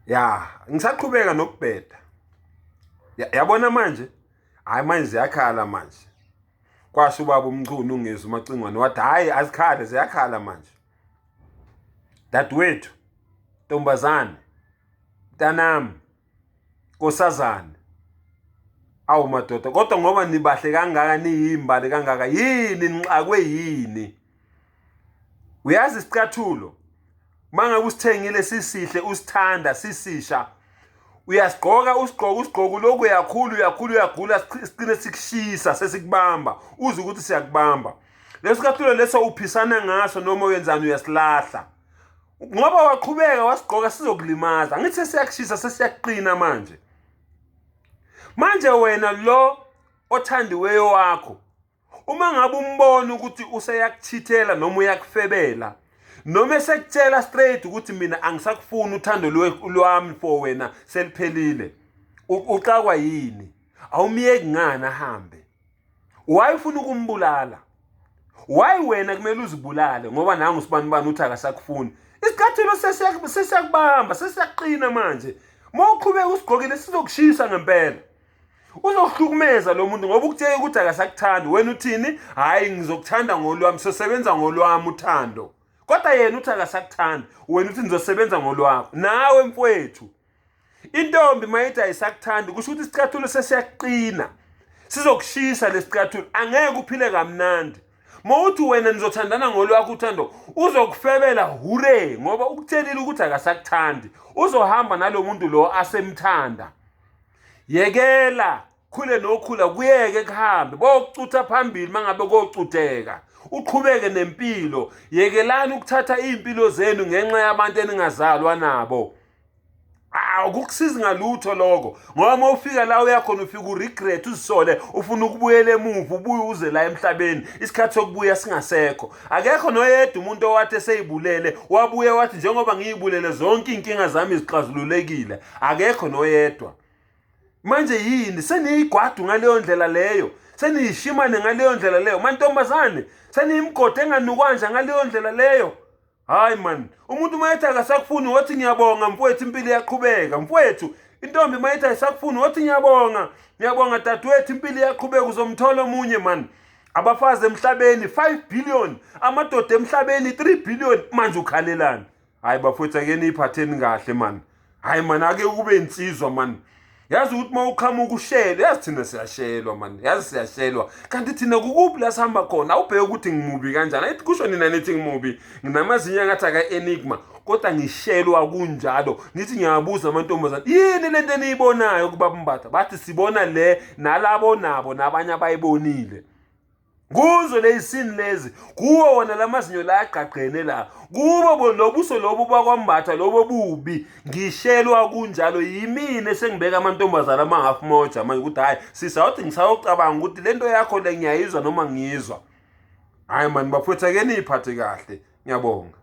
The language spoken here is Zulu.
Ya, ngisaqhubeka nokubheda. Yabona manje? Hayi manje ziyakhala manje. Kwasho ubaba uMchunu ungezwa uMacingwane wathi hhayi azikhale ziyakhala manje. Dadewethu, ntombazane, mntanami, nkosazane. Awu madoda, kodwa ngoba nibahle kangaka niyimbali kangaka yini nixakwe yini? Uyazi isicathulo mangabe usithengile sisihle usithanda sisisha uyasigqoka usigqoka usigqoka ulokhu uyakhula uyakhula uyagula sigcine sikushisa sesikubamba uze ukuthi siyakubamba leso sikathulo leso uphisana ngaso noma uyenzani uyasilahla ngoba waqhubeka wasigqoka sizokulimaza angithi sesiyakushisa sesiyakuqina manje manje wena lo othandiweyo wakho Uma ngabe umbona ukuthi useyakuchithela noma uyakufebela noma esekutshela straight ukuthi mina angisakufuni uthando lwami for wena seliphelile uxakwa yini awumyeki ngani ahambe why ufuna ukumbulala why wena kumele uzibulale ngoba nangu sibanibani uthi akasakufuni isicathulo sesiyakubamba sesiyaqina manje uma uqhubeka usigqokile sizokushisa ngempela uzokuhlukumeza lo muntu ngoba ukutshela ukuthi akasakuthandi wena uthini hhayi ngizokuthanda ngolwami sosebenza ngolwami uthando kodwa yena uthi akasakuthandi wena uthi ngizosebenza ngolwakho nawe mfowethu intombi mayithi ayisakuthandi kusho ukuthi isicathulo sesiyaqina sizokushisa lesicathulo angeke uphile kamnandi mawuthi wena nizothandana ngolwakho uthando uzokufebela hure ngoba ukutshelile ukuthi akasakuthandi uzohamba nalo muntu lo asemthanda Yekela khule nokhula kuyeke kuhambe bokucutha phambili mangabe kocutheka uqhubeke nempilo yekelani ukuthatha iy'mpilo zenu ngenxa yabantu eningazalwa nabo akukusizi ngalutho lokho ngoba uma ufika la uyakhona ufika uregret uzisole ufuna ukubuyela emuva ubuye uze la emhlabeni isikhathi sokubuya singasekho akekho noyedwa umuntu owathi eseyibulele wabuye wathi njengoba ngiyibulele zonke iy'nkinga zami zixazululekile akekho noyedwa manje yini seniyigwadu ngaleyo ndlela leyo seniyishimane ngaleyo ndlela leyo mantombazane seniyimgodi enganukwanja ngaleyo ndlela leyo hayi man umuntu uma ethi akasakufuni wothi ngiyabonga mfowethu impilo iyaqhubeka mfowethu intombi uma ethi ayisakufuni wothi ngiyabonga ngiyabonga dadewethu impilo iyaqhubeka uzomthola omunye man abafazi emhlabeni 5 billion amadoda emhlabeni 3 billion manje ukhalelani hayi bafowethu ake niyiphatheni kahle mani hayi mani ake kube insizwa mani yazi ukuthi uma uqhamuka ushele yazi thina siyashelwa mani yazi siyashelwa kanti thina kukuphi la sihamba khona awubheke ukuthi ngimubi kanjani ayithi kusho nina nithi ngimubi nginamazinyo angathi aka-enigma kodwa ngishelwa kunjalo ngithi ngiyabuza amantombazane yini lento eniyibonayo kubaba bathi sibona le nalabo nabo nabanye abayibonile kuzo lezisini lezi kuwo wona lamazinyo la agqagqene la kubo lobuso lobu bakwambatha lobo bubi ngishelwa kunjalo yimina esengibeka amantombazana ama-half moja manje ukuthi hhayi sisawuthi ngisayocabanga ukuthi le nto yakho le ngiyayizwa noma ngiyizwa hhayi mani bafowethu ake niyiphathe kahle ngiyabonga.